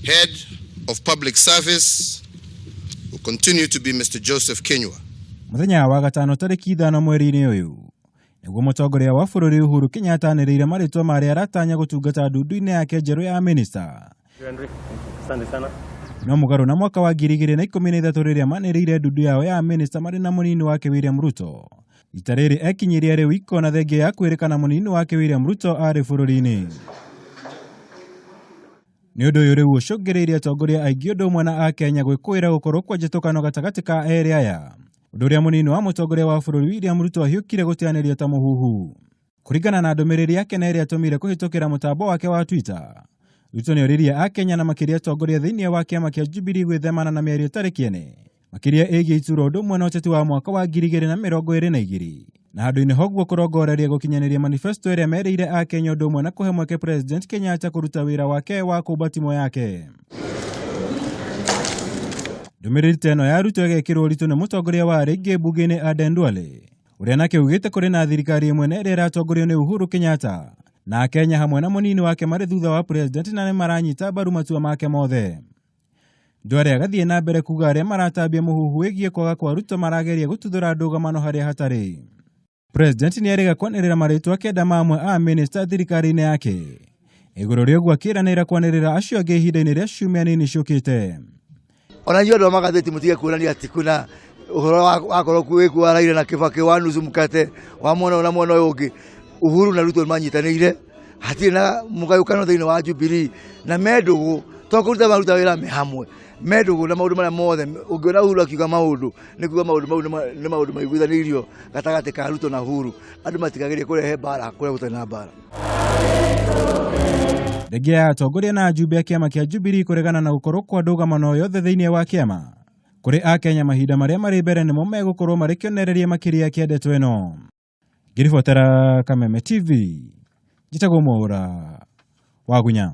Head of Public Service will continue to be Mr. Joseph Kinyua. Mũthenya wa gatano tarĩki 5 mweri-inĩ ũyũ nĩguo mũtongoria wa bũrũri Uhuru Kenyatta anĩrĩire marĩtwa ma arĩa aratanya gũtungata ndundu-inĩ yake njerũ ya minista. Henry, asante sana. No mũgarũ na mwaka wa 2013 rĩrĩa manĩrĩire ndundu yao ya minista marĩ na mũnini wake William Ruto. Ita rĩrĩ ekinyirie rĩu ikona thengia ya kwĩrĩkana mũnini wake William Ruto arĩ bũrũri-inĩ. Nĩ ũndũ ũyũ rĩu ũcũngĩrĩirie atongoria aingĩ ũndũ ũmwe na Akenya gwĩkũĩra gũkorwo kwa njĩtũkano gatagatĩ ka erĩ aya. Ũndũ ũrĩa mũnini wa mũtongoria wa bũrũri William Ruto ahiũkire gũteanĩria ta mũhuhu. Kũringana na ndũmĩrĩri yake na ĩrĩa atũmire kũhĩtũkĩra mũtambo wake wa Twitter, Ruto nĩoririe Akenya na makĩria atongoria thĩinĩ wa kĩama kĩa Jubilee gwĩthemana na mĩario ĩtarĩ kĩene makĩria ĩgiĩ iturwa ũndũ ũmwe na ũteti wa mwaka wa 2022 na handũ-inĩ hoguo kũrongoreria gũkinyanĩria manifesto ĩrĩa merĩire Akenya ũndũ ũmwe na kũhe mweke President Kenyatta kũruta wĩra wake wa kũmba timũ yake. Ndũmĩrĩri ta ĩno ya Ruto ĩgekĩrwo ũritũ nĩ mũtongoria wa arĩa aingĩ mbunge-inĩ Aden Duale ũrĩa nake ugĩte kũrĩ na thirikari ĩmwe na ĩrĩa ĩratongorio nĩ Uhuru Kenyatta na Akenya hamwe na mũnini wake marĩ thutha wa president na nĩ maranyita mbaru matua make mothe. Duale agathiĩ na mbere kuga arĩa maratambia mũhuhu wĩgiĩ kwaga kwa Ruto marageria gũtuthũra ndũgamano harĩa hatarĩ. President nĩ erĩga kwanĩrĩra marĩtwa 9 ma amwe a minista thirikari-inĩ yake igũrũ rĩa ũguo akĩranĩra kwanĩrĩra acio angĩ ihinda-inĩ rĩa ciumia nini ciũkĩte. Ona inyuĩ andũ a magathĩti mũtige kuonania atĩ kwĩna ũhoro wakorwo wĩkuo wa Raila na Kibaki wa nusu mkate wa mwena ũyũ na mwena ũyũ ũngĩ. Uhuru na Ruto nĩmanyitanĩire, hatirĩ na mũgayũkano thĩinĩ wa Jubilee na me ndũgũ, to kũruta maruta wĩra me hamwe, me ndũgũ na maũndũ marĩa mothe. Ũngĩona Uhuru akiuga maũndũ nĩ kuuga maũndũ mau nĩ maũndũ maiguithanĩirio gatagatĩ ka Ruto na Uhuru. Andũ matikagerie kũrehe mbara kũrĩa gũtarĩ na mbara. Thengia ya atongoria na ajumbe a kĩama kĩa Jubilee kũregana na gũkorwo kwa ndũgamano yothe thĩinĩ wa kĩama kũrĩ Akenya mahinda marĩa marĩ mbere nĩmo megũkorwo marĩ kĩonereria makĩria kĩa ndeto ĩno. Ngĩribotera Kameme TV, njĩtagwo Mwaũra Wagunya.